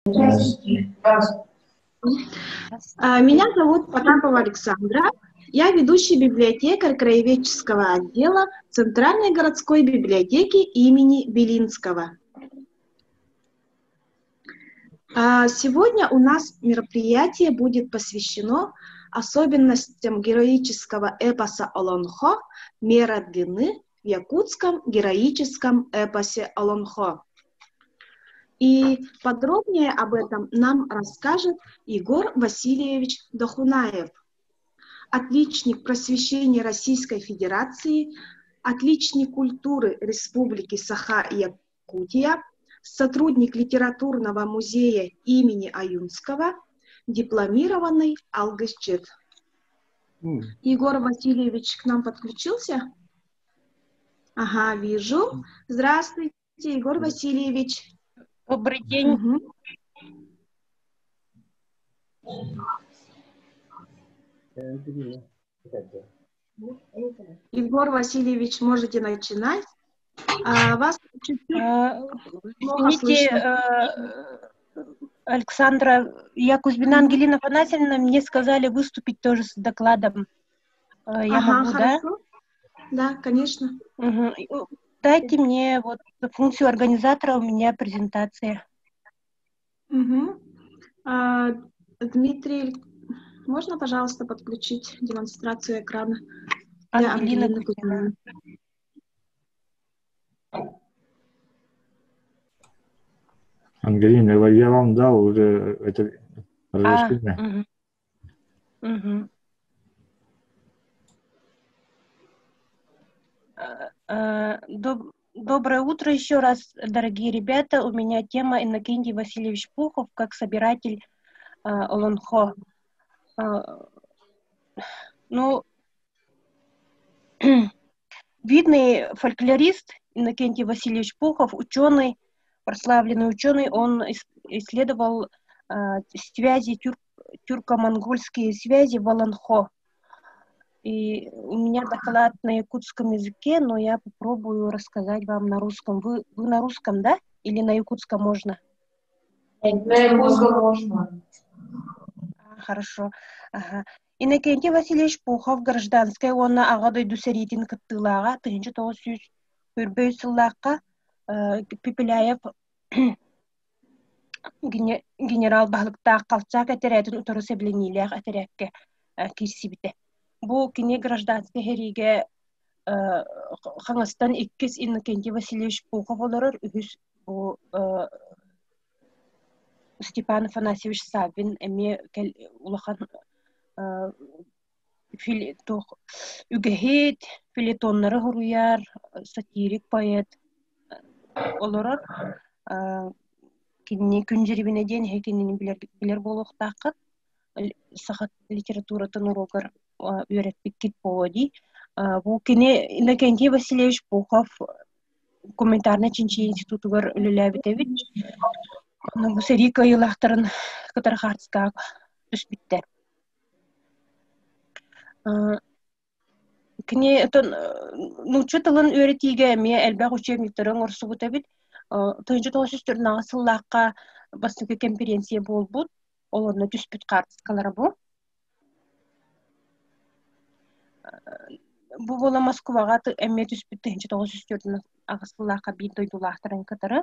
Здравствуйте. Меня зовут Потапова Александра. Я ведущий библиотекарь краеведческого отдела Центральной городской библиотеки имени Белинского. Сегодня у нас мероприятие будет посвящено особенностям героического эпоса Олонхо «Мера длины» в якутском героическом эпосе Олонхо. И подробнее об этом нам расскажет Егор Васильевич Дохунаев, отличник просвещения Российской Федерации, отличник культуры Республики Саха-Якутия, сотрудник литературного музея имени Аюнского, дипломированный алгысчит. Егор Васильевич к нам подключился? Ага, вижу. Здравствуйте, Егор Васильевич. Добрый день. Угу. Егор Васильевич, можете начинать. А, вас чуть-чуть плохо Извините, слышно. Александра, я Кузьмина Ангелина Афанасьевна, мне сказали выступить тоже с докладом. Я ага, могу, да? хорошо. Да, конечно. Угу. Дайте мне вот функцию организатора, у меня презентация. Угу. А, Дмитрий, можно, пожалуйста, подключить демонстрацию экрана для Ангелина Ангелины Кузьмина. Кузьминой? Ангелина, я вам дал уже это А, разрешение. угу. Угу. Доброе утро еще раз, дорогие ребята. У меня тема Иннокентий Васильевич Пухов как собиратель Олонхо. Ну, видный фольклорист Иннокентий Васильевич Пухов, ученый, прославленный ученый, он исследовал связи, тюрко-монгольские связи в Олонхо. И у меня доклад на якутском языке, но я попробую рассказать вам на русском. Вы на русском, да? Или на якутском можно? На якутском можно. А, хорошо. Ага. Иннокентий Васильевич Пухов гражданскай уонна Аҕа дойду сэриитин кыттыылааҕа 1923 сыллаахха Пепеляев генерал баһылыктаах Колчак этэрээтин утары сэбилэниилээх этэрээккэ киирсибитэ. Бу кини гражданскай сэриигэ хаҥастан иккис Иннокентий Васильевич Пухов олорор, үһүс бу Степан Афанасьевич Саввин эмиэ улахан үгэһит, фельетоннары суруйар, сатирик поэт олорор. Кинини Күн Дьирибинэ диэн эһи кинини билэр буолуохтааххыт. Саха литературатын уруогар үөрэппиккит буолуо дии. Бу кини Иннокентий Васильевич Пухов гуманитарнай чинчийии институтугар үлэлээбит эбит. Бу сэрии кыайыылаахтарын кытары хаартыскаҕа түспүттэр. Кини нуучча тылын үөрэтиигэ эмиэ элбэх учебниктары оҥорсубут эбит. 1904 сыллаахха бастакы кэмпириэнсийэ буолбут. Ол онно түспүт хаартыскалара бу. Бу буола Москваҕа эмиэ түспүт 1948 сыллаахха биир дойдулаахтарын кытары.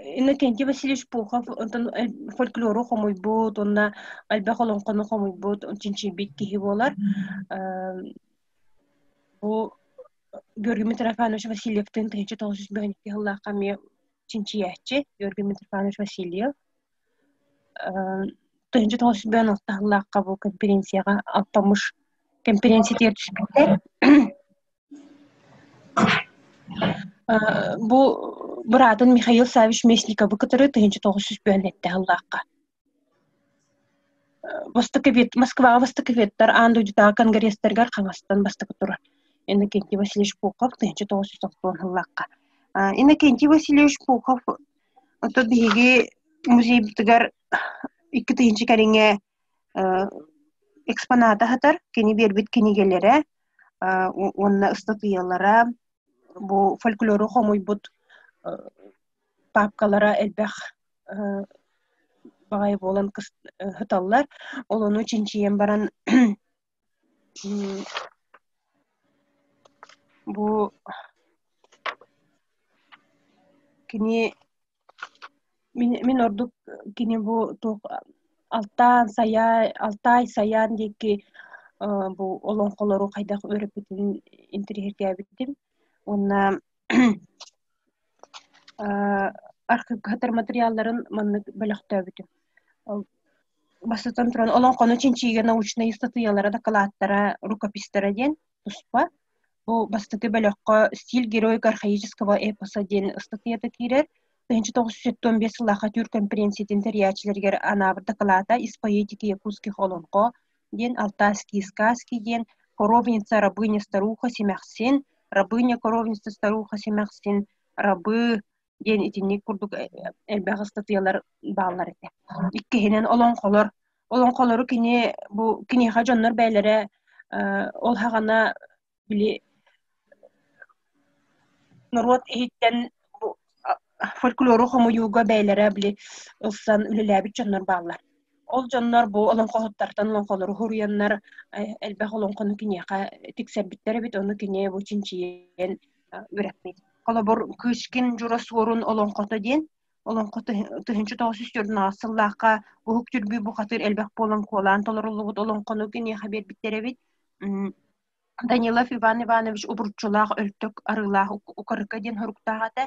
Иннокентий Васильевич Пухов онтон фольклору хомуйбут уонна элбэх олоҥхону хомуйбут, чинчийбит киһи буолар. Бу Георгий Митрофанович Васильевтыын 1992 сыллаахха эмиэ чинчийээччи Георгий Митрофанович Васильев. 1996 сыллаахха бу конференцияҕа Алтамыш конференциятыгар түспүттэр. Бу быраатын Михаил Саввич Местниковы кытары 1997 сыллаахха Востоковед, Москваҕа востоковедтар аан дойдутааҕы конгресстарыгар хаҥастан бастакы турар Иннокентий Васильевич Пухов 1990 сыллаахха. Иннокентий Васильевич Пухов ото биһиги музейбытыгар 2000 кэриҥэ экспоната сытар, кини биэрбит кинигэлэрэ уонна ыстатыйалара, бу фольклору хомуйбут паапкалара элбэх баҕайы буолан сыталлар. Ол ону чинчийэн баран бу кини мин ордук кини бу туох Алтаан Сайаа Алтай Сайаан диэки бу олоҥхолору хайдах үөрэппитин интэриэһиргээбитим уонна архыыпка материалларын маннык бөлөхтөөбүтүм. Бастатан туран, олоҥхону чинчийиигэ научнай ыстатыйалара, дакылааттара, рукопистара диэн туспа. Бу бастакы бөлөххө «Стиль героик архаического эпоса» диэн ыстатыйата киирэр. 1975 сыллаахха түүр конференциятын тэрийээччилэригэр анаабыт дакылаата «Из поэтики якутских олоҥхо» диэн «Алтайские сказки» диэн «Коровница, рабыня, старуха, Симэхсин», «Рабыня, коровница, старуха, Симэхсин», «Рабы» диэн итинник курдук элбэх ыстатыйалар бааллар этэ. Иккиһинэн олоҥхолор. Олоҥхолору кини бу киниэхэ дьоннор бэйэлэрэ ол хаҕана били норуот иһиттэн бу фольклору хомуйууга бэйэлэрэ били ылсан үлэлээбит дьоннор бааллар. Ол дьоннор бу олоҥхоһуттартан олоҥхолору суруйаннар элбэх олоҥхону киниэхэ тиксэрбиттэр эбит, ону кини бу чинчийэн үөрэппит. Холобур, Кычкин Дьура Суорун олоҥхото диэн олоҥхо 1904 сыллаахха Уһук Түрбүү бухатыыр элбэх буолан куолаан толоруллубут олоҥхону киниэхэ биэрбиттэр эбит. Данилов Иван Иванович Убурчулаах Өлтөк Арыылаах Укарыка диэн соруктаах этэ.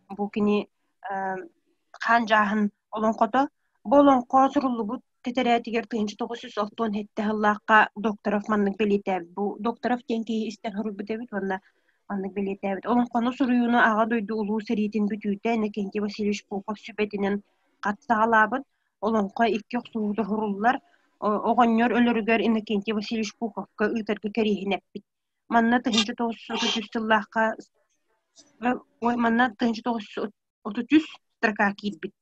Бу кини Хаан Дьааһын олоҥхото. Бу олоҥхо суруллубут тэтэрээтигэр 1967 сыллаахха Докторов маннык бэлиэтээбит. Бу Докторов диэн киһи истэн суруйбут эбит уонна маннык бэлиэтээбит. Олоҥхону суруйууну Аҕа дойду Улуу сэриитин бүтүүтэ Иннокентий Васильевич Пухов сүбэтинэн хат саҕалаабыт. Олоҥхо икки охсуһуута суруллар. Оҕонньор өлөрүгэр Иннокентий Васильевич Пуховка ыытарга кэриэһин эппит. Манна 1933 сыллаахха манна 1933 строка киирбит.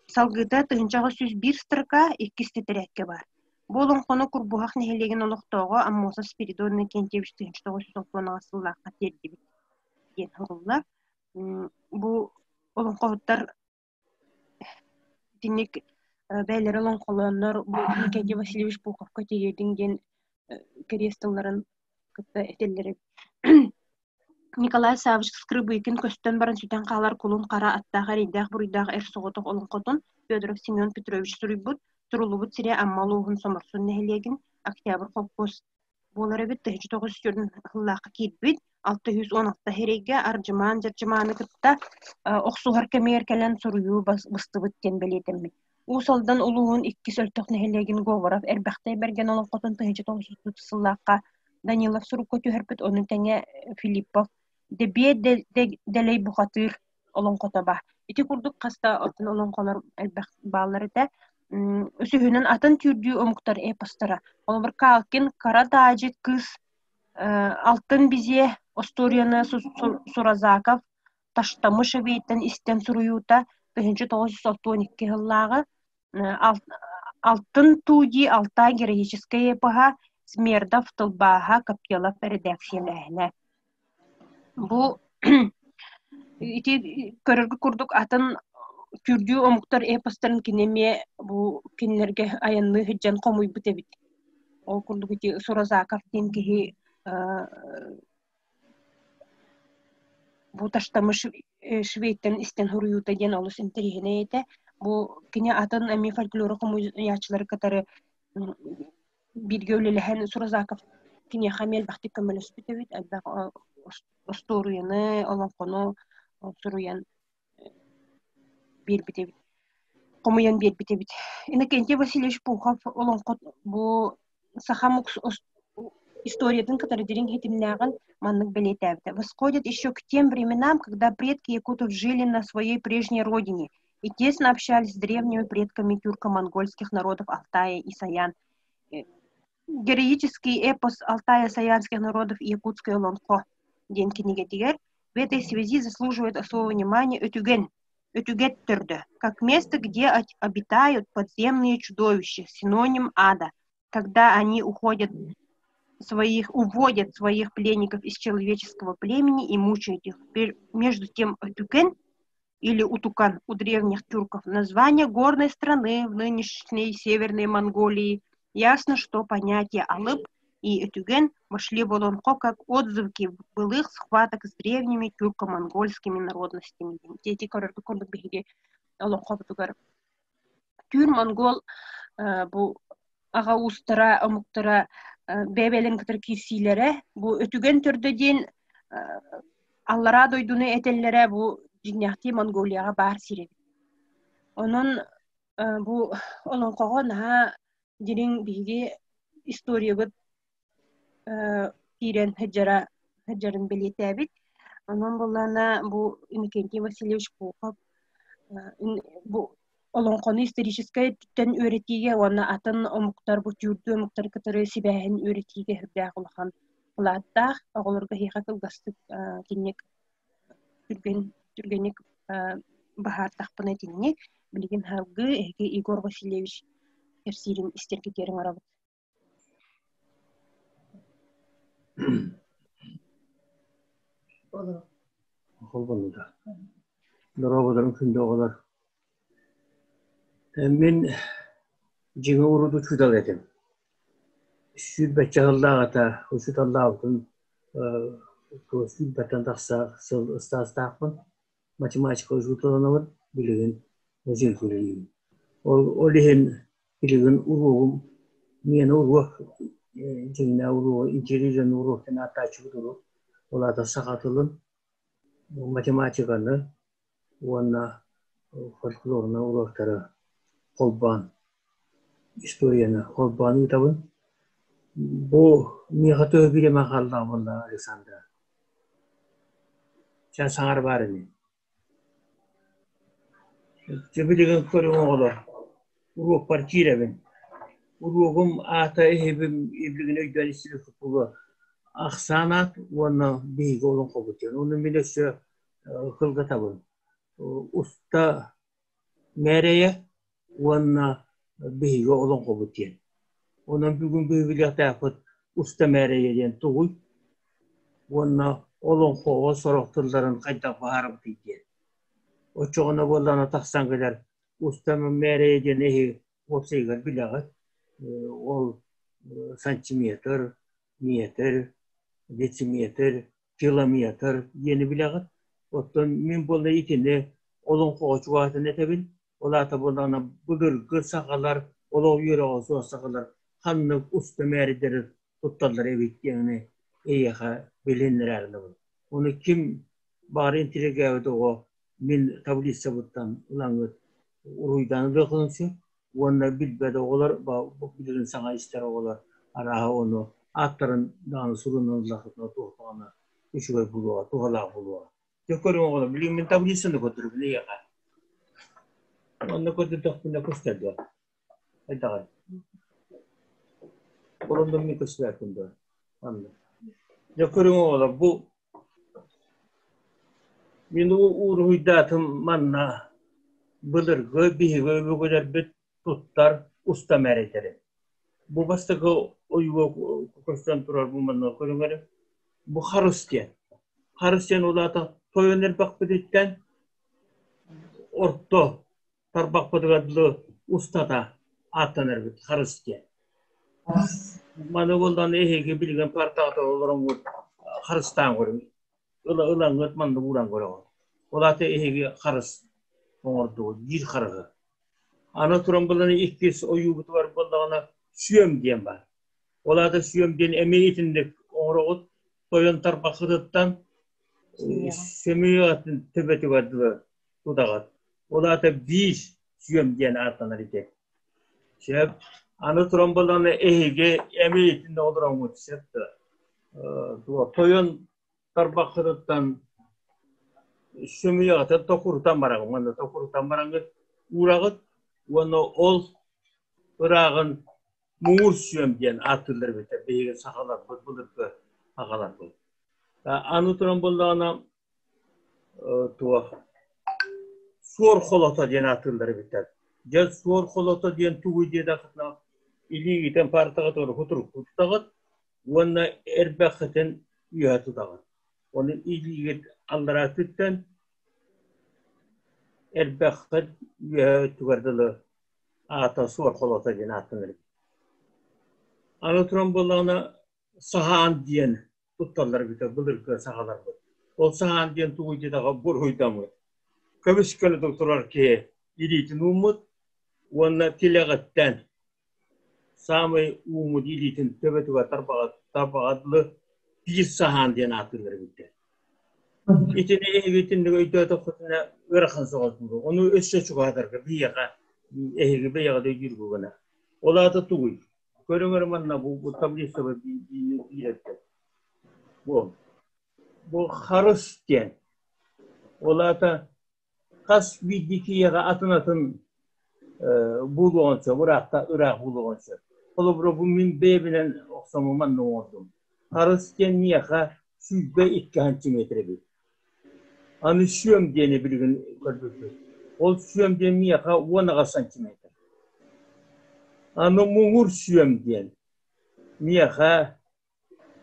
Салгыыта 1901 строка иккис тэтэрээккэ баар. Бу олоҥхону Курбуһах нэһилиэгин олохтооҕо Аммосов Спиридон Иннокентьевич 1998 сыллаахха тиэрдибит диэн суруллар. Бу олоҥхоһуттар итинник бэйэлэрэ олоҥхолооннор бу Иннокентий Васильевич Пуховка тиийэрдиҥ диэн кэриэс тылларын кытта этэллэр эбит. Николай Саввич Скрыбыкин көстөн баран сүтэн хаалар кулун хара аттаах эрэйдээх-буруйдаах эр соҕотох олоҥхотун Федоров Семен Петрович суруйбут, суруллубут сирэ Амма улууһун Соморсун нэһилиэгин Октябрь холкуос буолар эбит 1904 сыллаахха киирбит 616 сирэйгэ Ардьымаан Дьардьымааны кытта охсуһар кэмигэр кэлэн суруйуу быстыбыт диэн бэлиэтэммит. Уус Алдан улууһун иккис Өлтөх нэһилиэгин Говоров Эрбэхтэй Бэргэн олоҥхотун 1930 сыллаахха Данилов сурукка түһэрбит, ону тэҥэ Филиппов Дэбиэ Дэлэй бухатыыр олоҥхото баар. Ити курдук хас да атын олоҥхолор элбэх бааллар этэ. Үсүһүнэн атын түүрдүү омуктар эпостара. Холобур, Калкин Кара Таадьы кыыс Алтын Бизиэ остуоруйаны Суразаков Таштамышевийтан истэн суруйуута 1962 сыллааҕы Алтын Тууди Алтай героическай эпоһа Смердов тылбааһа Капелов эрэдээксийэлээһинэ. Бу ити көрөргө курдук атын түүрдүү омуктар эпостарын кини эмиэ бу кинилэргэ айанныы сылдьан хомуйбут эбит. Ол курдук ити Суразаков диэн киһи Бу Таштамыш Шведтэн истэн суруйуута диэн олус интэриэһинэй этэ. Бу кини атын эмиэ фольклору хомуйааччылары кытары бииргэ үлэлэһэн Суразаков киниэхэ эмиэ элбэхтик көмөлөспүт эбит. Элбэх остуоруйаны, олоҥхону суруйан биэрбит эбит. Хомуйан биэрбит эбит. Иннокентий Васильевич Пухов олоҥхо бу саха историятын кытары дириҥ ситимнээҕин маннык бэлиэтээбитэ. Восходит еще к тем временам, когда предки якутов жили на своей прежней родине и тесно общались с древними предками тюрко-монгольских народов Алтая и Саян. Героический эпос Алтая-Саянских народов и якутское олоҥхо диэн кинигэтигэр в этой связи заслуживает особого внимания Өтүгэн, Өтүгэт төрдө, как место, где обитают подземные чудовища, синоним ада, когда они уходят Своих, уводят своих пленников из человеческого племени и мучают их. Между тем Өтүкэн или Утукан у древних тюрков название горной страны в нынешней Северной Монголии. Ясно, что понятие Алып и Өтүгэн вошли в Олонхо как отзвуки былых схваток с древними тюрко-монгольскими народностями. Дети көрөргө биһиги олоҥхобутугар түүр-монгол бу аҕа уустара, омуктара бэйэ-бэйэлэрин кытары киирсиилэрэ бу Өтүгэн төрдө диэн аллараа дойдуну этэллэрэ бу дьиҥнээхтии Монголияҕа баар сир эбит. Онон бу олоҥхоҕо наһаа дириҥ биһиги историябыт киирэн сылдьара сылдьарын бэлиэтээбит. Онон буоллаҕына бу Иннокентий Васильевич Пухов бу олоҥхону историческай өттүттэн үөрэтиигэ уонна атын омуктар бу түүрдүү омуктары кытары сибээһин үөрэтиигэ сүрдээх улахан кылааттаах. Оҕолорго эһиэхэ кылгастык кинник түргэн түргэнник быһаардахпына итинник. Билигин салгыы эһиги Егор Васильевич кэпсиирин истэргитигэр ыҥырабыт. Холбоннута. Дорооболорун күндү оҕолор. Мин дьиҥэ урут учуутал этим. Сүүрбэччэ сыллааҕыта учууталлаабытым сүүрбэттэн тахса сыл ыстаастаахпын. Математика учууталанабын, билигин музейга үлэлиибин. Ол иһин билигин уруогум миэнэ уруок дьиҥнээх уруогу интеллигент уруок диэн ааттааччыбыт уруок. Ол аата саха тылын, математиканы уонна фольклорнай уруоктары холбоон, историяны холбоон ыытабын. Бу миэхэ төһө бириэмэ хааллаҕа буолла, Александра? Чэ, саҥар баар ини. Дьэ билигин көрүҥ оҕолор, уруокпар киирэбин. Уруогум аата иһибин билигин өйдөөн истибиккит буолуо. Ахсаан аат уонна биһиги олоҥхобут диэн. Ону мин өссө кылгатабын. Уста мээрэйэ уонна биһиги олоҥхобут диэн. Онон бүгүн биһиги уста мээрэйэ диэн тугуй уонна олоҥхоҕо сорох тылларын хайдах быһаарабытый диэн. Оччоҕуна буоллаҕына тахсан кэлэр уста мээрэйэ диэн эһи уопсайыгар билэҕит. Ол сантиметр, метр, дециметр, километр диэни билэҕит. Оттон мин буолла итини олоҥхоҕо чугаһатан этэбин. Ол аата буоллаҕына былыргы сахалар, олох үөрэҕэ суох сахалар ханнык уста мээрийдэри тутталлар эбит диэни эйиэхэ билиһиннэрээри Ону ким баҕар интиригээбит оҕо мин таблицабыттан ылаҥҥыт уруһуйдаан ылыаххытын сөп уонна билбэт оҕолор билигин саҥа истэр оҕолор арааһа ону ааттарын даҕаны сурунан ыллаххытына туох даҕаны үчүгэй буолуоҕа, туһалаах буолуоҕа. Дьэ көрүҥ оҕолор, билигин мин таблицаны көрдөрөбүн эйиэхэ. Онно көрдөрдөхпүнэ көстөр дуо? Хайдаҕый? Олондон мин көстүбэппин дуо? Онно. Дьэ көрүҥ оҕолор, бу мин уруһуйдаатым манна былыргы биһиги өбүгэлэрбит туттар уста мээрэйдэрин. Бу бастакы ойууга көстөн турар бу манна көрүҥ эрэ. Бу харыс диэн. Харыс диэн ол аата тойон эрбэхпититтэн орто тарбахпытыгар дылы устата ааттанарбыт харыс диэн. Маны буоллаҕына эһиги билигин партаҕа олороҥҥут харыстаан көрүҥ. Ыла ылаҥҥыт маннык ууран көрөҕүт. Ол аата эһиги харыс оҥордугут, биир харыһы. Аны туран булан иккис ойуубутугар буоллаҕына сүөм диэн баар. Ол аата сүөм диэн эмиэ итинник оҥороҕут тойон тарбаххытыттан сөмүйэ төбөтүгэр дылы тутаҕыт. Ол аата биир сүөм диэн ааттанар ити. Сөп. Аны туран булан эһиги эмиэ итинник олороҥҥут сөп да тойон тарбаххытыттан сөмүйэҕитин токурутан бараҕын уонна токурутан бараҥҥыт уураҕыт уонна ол ырааҕын муҥур сүөм диэн ааттыыллар эбит биһиги сахаларбыт былыргы аҕаларбыт. Аны туран буоллаҕына туох суор холото диэн ааттыыллар эбиттэр. Дьэ суор холото диэн тугуй диэтэххитинэ илиигитин паартаҕытыгар кутуруктуу тутаҕыт. Уонна эрбэххитин үөһэ тутаҕыт. Ону илиигит аллараа өттүттэн эрбэххит үөһэ өттүгэр дылы аата суор холото диэн ааттанар эбит. Аны туран буоллаҕына саһаан диэн тутталлар эбитэ былыргы сахаларбыт. Ол саһаан диэн тугуй диэтэххэ буруйдаммыт. Көмүс көнөтүк турар киһи илиитин ууммут уонна тилэҕиттэн саамай ууммут илиитин төбөтүгэр тарбаҕа дылы биир саһаан диэн ааттыыллар эбиттэр. Итини эһиги итинник өйдөөтөххүтүнэ ыарахан соҕус буолуо. Ону өссө чугаһатарга биһиэхэ эһиги бэйэҕит өйдүүргү гына. Ол аата тугуй? Көрүҥ эрэ манна бу таблицаба биирэрдэ. Бу бу харыс диэн. Ол аата хас биирдии киһиэхэ атын-атын буолуоҕун сөп, ыраахта ыраах буолуоҕун сөп. Холобура, бу мин бэйэбинэн охсоммун манна оҥордум. Харыс диэн миэхэ 22 сантиметр эбит. Аны сүөм диэни билигин көрбүппүт. Ол сүөм диэн миэхэ 18 сантиметр. Аны муҥур сүөм диэн миэхэ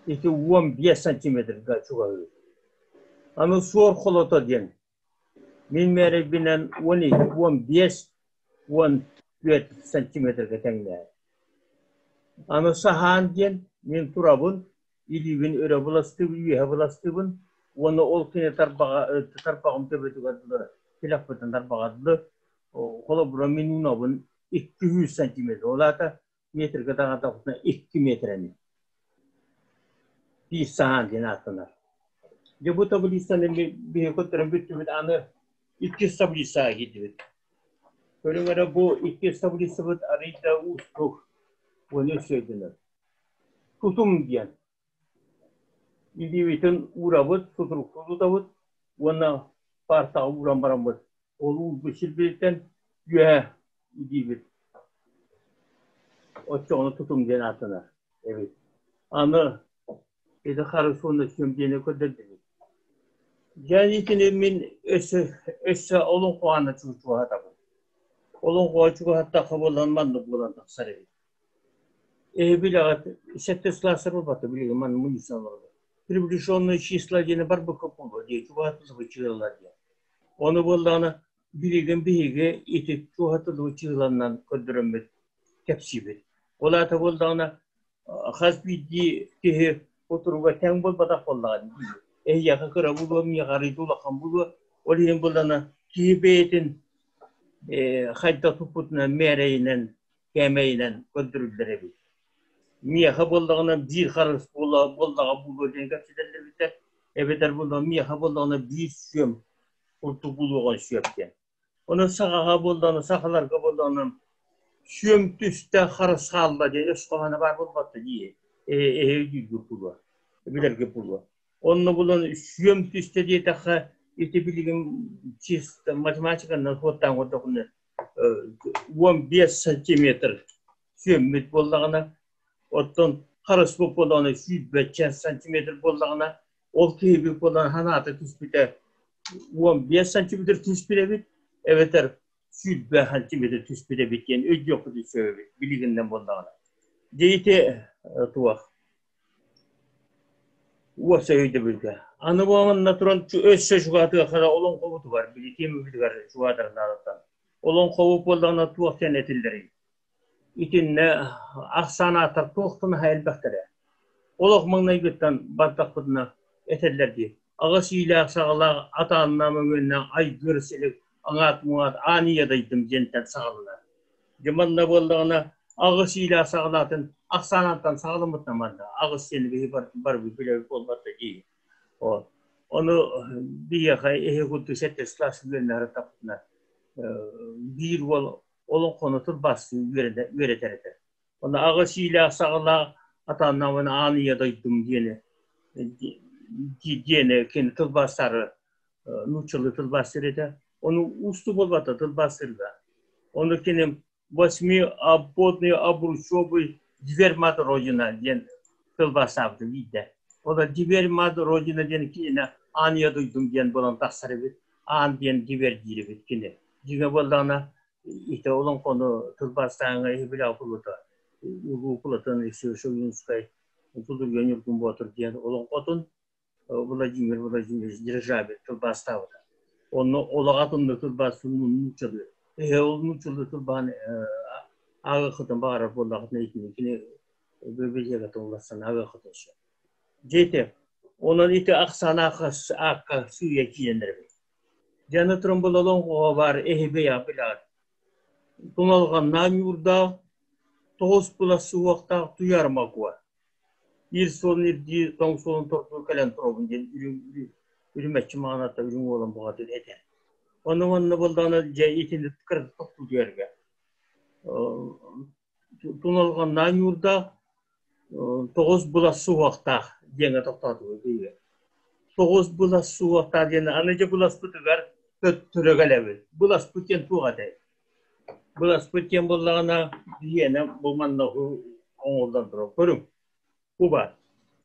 ити 15 сантиметрга чугаһыыр. Аны суор холото диэн мин мээрэйбинэн 12, 15, 14 сантиметрга тэҥнэһэр. Аны саһаан диэн мин турабын, илиибин өрө быластыыбын, үөһэ быластыыбын уонна ол кини тарбаҕа тарбаҕым төбөтүгэр дылы тилэхпитин тарбаҕар дылы холобура мин уунабын 200 сантиметр. Ол аата метргэ даҕатахпытына 2 метрэни. Биир саһаан диэн ааттанар. Дьэ бу таблицаны биһи көрдөрөн бүттүбүт аны иккис таблицаҕа киирдибит. Көрүҥ эрэ бу иккис таблицабыт арыый да уустук уонна өссө Тутум диэн. Илиибитин уурабыт, сутуруктуу тутабыт уонна паартаҕа ууран бараммыт ол уурбут сирбититтэн үөһэ илиибит оччоҕуна тутум диэн ааттанар эбит. Аны ити харыс уонна сүөм диэни көрдөрдүбүт. Дьэ итини мин өссө өссө олоҥхоҕо чугаһатабын. Олоҥхоҕо чугаһаттахха буолан маннык буолан тахсар эбит. Билэҕит, сэттис класстар буолбата билигин манна муница олордо. Приближенные числа диэни барбыкка буолуо дии, чугаһатыллыбыт чыылалар диэн. Ону буоллаҕына билигин биһиги ити чугаһатыллыбыт чыыланнан көрдөрөммүт кэпсиибит. Ол аата буоллаҕына хас биирдии киһи кутуруга тэҥ буолбатах буоллаҕа дии. Эһиэхэ кыра буолуо, миэхэ арыйда улахан буолуо. Ол иһин буоллаҕына киһи бэйэтин хайдах туппутунан мээрэйинэн кээмэйинэн көрдөрүллэр эбит. Миэхэ буоллаҕына биир харыс буоллаҕа буолуо диэн кэпсэтэллэр эбэтэр буоллаҕа миэхэ буоллаҕына биир сүөм курдук буолуоҕун сөп диэн. Онон сахаҕа буоллаҕына, сахаларга буоллаҕына сүөм түстэ харыс хаалла диэн өс хоһооно баар буолбатта дии. Эһэ өйдүүргүт буолуо, билэргит буолуо. Онно булан сүөм түстэ диэтэххэ, ити билигин чисто математиканан суоттаан көрдөххүнэ 15 сантиметр сүөммүт буоллаҕына, оттон харыспыт буоллаҕына сүүрбэччэ сантиметр буоллаҕына, ол киһибит буолан санаата түспүтэ 15 сантиметр түспүт эбит, эбэтэр 20 сантиметр түспүт эбит диэн өйдүөхпүтүн сөп эбит билигиннэн буоллаҕына. Дьэ ити туох Уопсай өйдөбүлгэ. Аны бу манна туран өссө чугаһатыахха олоҥхобутугар, били тиэмэбитигэр чугаһатар наадаттан. Олоҥхобут буоллаҕына туох диэн этиллэрий? Итиннэ ахсаан ааттар туохтан аһа элбэхтэрэ. Олох маҥнайгыттан бардахпытына этэллэр дии. Аҕыс иилээх саҕалаах атааннаах мөҥүөннээх айгыр силик аҥаат муҥаат аан ийэ дайдым диэнтэн саҕаланар. Дьэ манна буоллаҕына аҕыс иилээх саҕалаатын ахсаанантан саҕаламмытынан манна аҕыс диэни биһи барыбыт билэбит буолбатта дии. Ону биһиэхэ эһи курдук сэттис класс үөрэнэ тахпытына биир уол олоҥхону тылбаастыы үөрэтэр этэ. Ону аҕыс иилээх саҕалаах атааннаабын аан ийэ дойдум диэни диэни кини тылбаастаары нууччалыы тылбаастыыр этэ. Ону уустук буолбата тылбаастыырга. Ону кини восьми обводный обручевый дверь-мат Родина диэн тылбаастаабыта биирдэ. Ол дверь-мат Родина диэн кинини аан ийэ дойдум диэн буолан тахсар эбит. Аан диэн дверь диир эбит кини. Дьиҥэ буоллаҕына ити олоҥхону тылбаастааҥҥа иһи билэҕэ кулута Улуу Платон Алексеевич Ойуунскай. Кутурга Ньургун Боотур диэн олоҥхотун Владимир Владимирович Державин тылбаастаабыта. Онно олоҕатынны тылбаастын нууччалыы. Эһэ ол нууччалыы тылбаан ааҕыаххытын баҕарар буоллаҕытына итини кини библиотекатын уларсан ааҕыаххытын сөп. Дьиэтэ, онон ити ахсаан аакка сыыйа киирэн эрэбит. Дьэ аны туран бұл олоҥхоҕо баар эһиги билэҕит. Туналҕаннаан ньуурдаах, тоҕус була суһуохтаах туйаарыма куо. Биир суолун ирдии тоҥ суолун тордуу кэлэн туробун диэн үрүмэччи маҕаната үрүҥ уолан бухатыыр этэ. Ону уонна буоллаҕына дьэ итини кыратык тохтуутуйарга Туналҕаннаан ньуурдаах, тоҕус былас суһуохтаах диэҥҥэ тохтоотубут биһиги. Тоҕус былас суһуохтаах диэн аны дьэ быласпытыгар төттөрү кэлэбит. Быласпыт диэн туох этэй? Быласпыт диэн буоллаҕына биһиэнэ бу манна оҥоһуллан турар. Көрүҥ, бу баар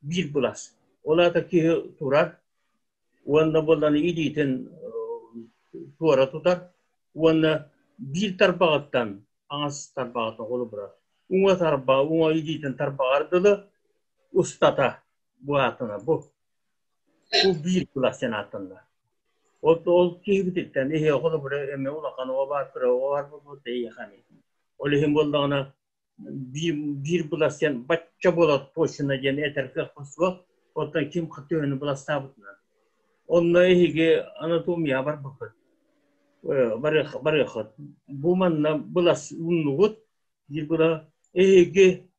биир былас. Ол аата киһи турар уонна буоллаҕына илиитин туора тутар уонна биир тарбаҕыттан аҥас тарбаҕата холобура уҥа тарба уҥа илиитин тарбаҕар дылы устата бу аатына бу бу биир кылаас диэн ааттанна ол ол киһибититтэн иһи холобура эмэ улахан оҕо баар кыра оҕо баар буолбут эйиэхэни ол иһин буоллаҕына биир биир былас диэн бачча буолар точно диэн этэр кыахпыт суох оттон ким төһөнү быластаабытынан онно эһиги анатомия барбыккыт барыаххыт. Бу манна былас ууннугут, биир була эһиги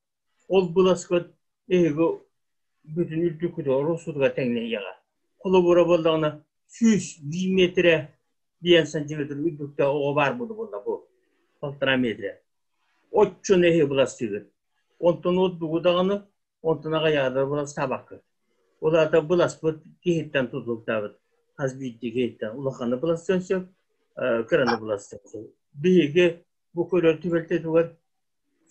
ол быласкыт эһиги бүтүн үрдүккүтүгэр ороссутугар тэҥнэһиэҕэ. Холобура буоллаҕына 101 метрэ диэн сантиметр үрдүктээх оҕо баар буолла бу полтора метрэ. Оччону эһиги быластыыгыт. Онтон ордугу даҕаны онтон аҕыйаҕа быластаабаккыт. Ол аата быласпыт киһиттэн тутулуктаабыт хас биирдии киһиттэн улаханы быластыан сөп, кыраны быластыан сөп. Биһиги бу көрөр түбэлтэтигэр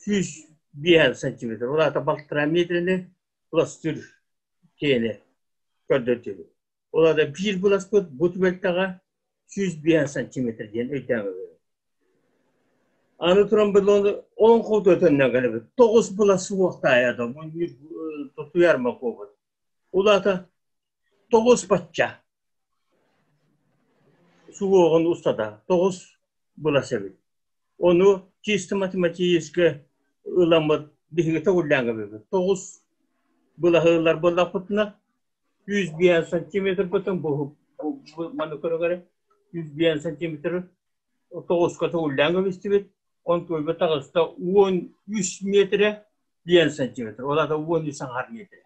105 сантиметр, ол аата балтараа метрини быластыыр киэни көрдөрдүбүт. Ол аата биир быласпыт бу түбэлтэҕэ 105 сантиметр диэн өйдөөн көрөбүт. Аны туран билон олоҥхо өтөннөн кэлэбит. Тоҕус былас суохтаайа да бу тутуйарма куобут. Ол аата тоҕус бачча суоҕун устата тоҕус былас эбит. Ону чисто математически ыламмыт биһиги төгүллээн кэбиһэбит. Тоҕус былаһы ылар буоллахпытына 105 сантиметр бытын бу маны көрөгөрө 105 сантиметр тоҕуска төгүллээн кэбистибит. Онтуойба таҕыста 13 метрэ диэн сантиметр. Ол аата 13 аҥаар метрэ.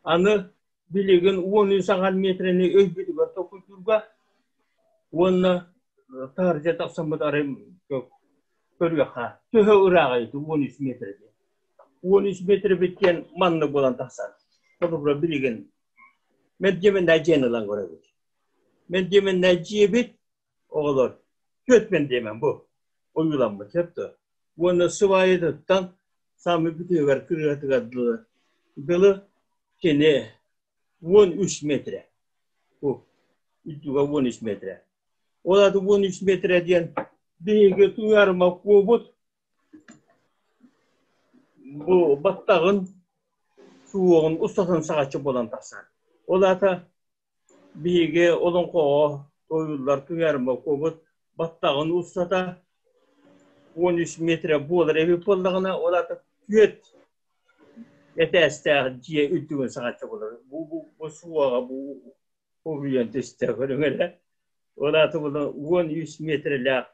Аны билигин 13 аҥаар метрэни өйбүтүгэр толкуйдуурга уонна таһырдьа тахсаммыт арай көрүөххэ төһө ырааҕый 13 метр диэн. 13 метр эбит диэн маннык буолан тахсар. Холобура билигин Мэддьэмэннээ дьиэни ылан көрөбүт. Мэддьэмэннээ дьиэбит оҕолор түөрт мэндиэмэн бу ойууламмыт сөп дуо? Уонна сыбаайатыттан саамай бүтүгэр кырыатыгар дылы дылы кини 13 метрэ. Бу үрдүгэ 13 метрэ. Ол аата 13 метрэ диэн биһиги туйаарыма куобут бу баттаҕын суоҕун устатын саҕаччы буолан тахсар. Ол аата Биһиги олоҥхоҕо туойуллар туйаарыма куобут баттаҕын устата 13 метрэ буолар эбит буоллаҕына, ол аата түөрт этээстээх дьиэ үрдүгүн саҕаччы буолар. Бу, бу, бу суоҕа бу уһуйан түстэ көрүҥ эрэ. Ол аата була 13 метрэлээх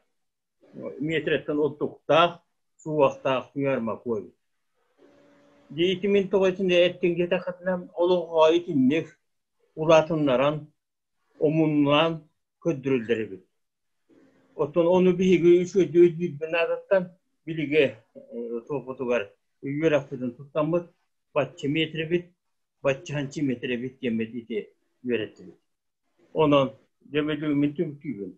метрэттэн ордуктаах, суохтаах туйаарыма куо эбит. Дьэ ити мин тоҕо итини эттиҥ диэтэххитинэ, олоҥхоҕо итинник улаатыннаран, омуннаан көрдөрөллөр эбит. Оттон ону биһиги үчүгэйдик өйдүүрбүт наадаттан билиги туохпутугар үөрэхпитин туттаммыт бачча метрэбит, бачча сантиметрэбит диэммит ити үөрэттибит. Онон дьэ мин түмүктүүбүн.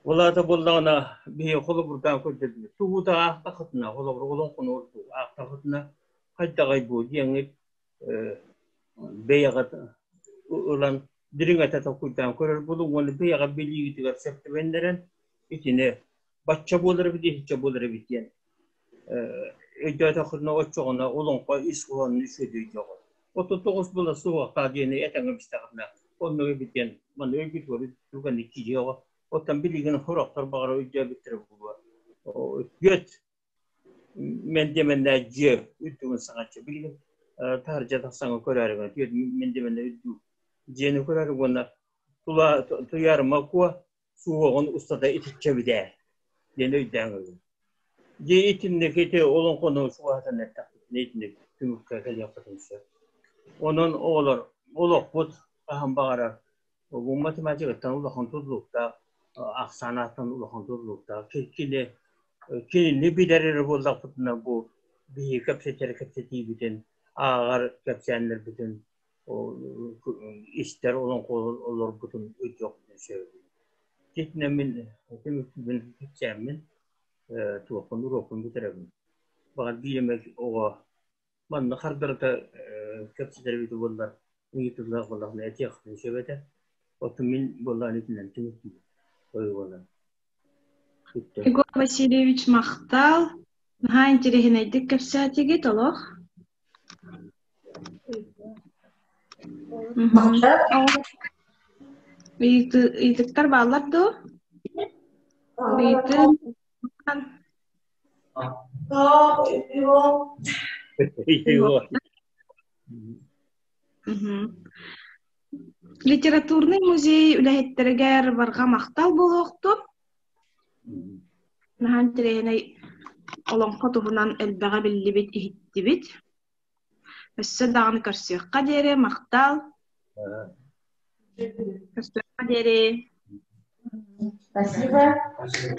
Ол аата буоллаҕына биһиги холобурдаан көрдөрдүбүт. Тугу да аахтаххытына, холобур олоҥхону ордук аахтаххытына хайдаҕай бу диэҥҥит бэйэҕит ылан дириҥэтэ толкуйдаан көрөр буолуҥ уонна бэйэҕит билиигитигэр сөп түбэннэрэн итини бачча буолар эбит, итиччэ буолар эбит диэн. Өйдөөтөххүнэ оччоҕуна олоҥхо ис хоһоонун үчүгэйдик өйдүөҕүҥ. Оттон тоҕус була суһуохтаах диэни этэҥҥэ бистэҕинэ, оннук эбит диэн манна өйгүтүгэр түгэнник киириэҕэ. Оттон билигин сорохтор баҕар өйдөөбүттэрэ буолуо. Үөт мэндиэмэннээх дьиэ үрдүгүн саҥаччы билигин таһырдьа тахсаҥҥа көрөөрү түөрт мэндиэмэннээх үрдүк дьиэни көрөөрү уонна тула туйаарыма куо суһуоҕун устата итиччэ эбит ээ диэн өйдөөн ыллым. Дьиэ итинник ити олоҥхону чугаһатан эттэхпитинэ итинник түмүккэ кэлиэхпитин сөп. Онон оҕолор олохпут хаһан баҕарар бу математикаттан улахан тутулуктаах, ахсаан улахан тутулуктаах. Кини кинини билэр эрэ буоллахпытына бу биһиги кэпсэтэр кэпсэтиибитин, ааҕар кэпсээннэрбитин истэр олоҥхо олорбутун өйдүөхпүтүн сөп. Итинэн мин түмүкпүн кэпсээммин, туохпун уруокпун бүтэрэбин. Баҕар биир эмэ оҕо манна хардарыта кэпсэтэр эбит буоллар, ыйытыллар буоллаҕына этиэхпин сөп этэ. Оттон мин буоллаҕына итинэн түмүктүүбүн. Ой буолан. Егор Васильевич махтал. Наһаа интэриэһинэйдик кэпсээтигит олох. Ыйытыктар бааллар дуо? Ыйытыы Литературный музей үлэһиттэригэр барҕа махтал буолуохтун. Наһаа интэриэһинэй олоҥхо туһунан элбэҕи биллибит, иһиттибит. Өссө даҕаны көрсүөххэ диэри махтал. Көрсүөххэ диэри. Спасибо. Спасибо.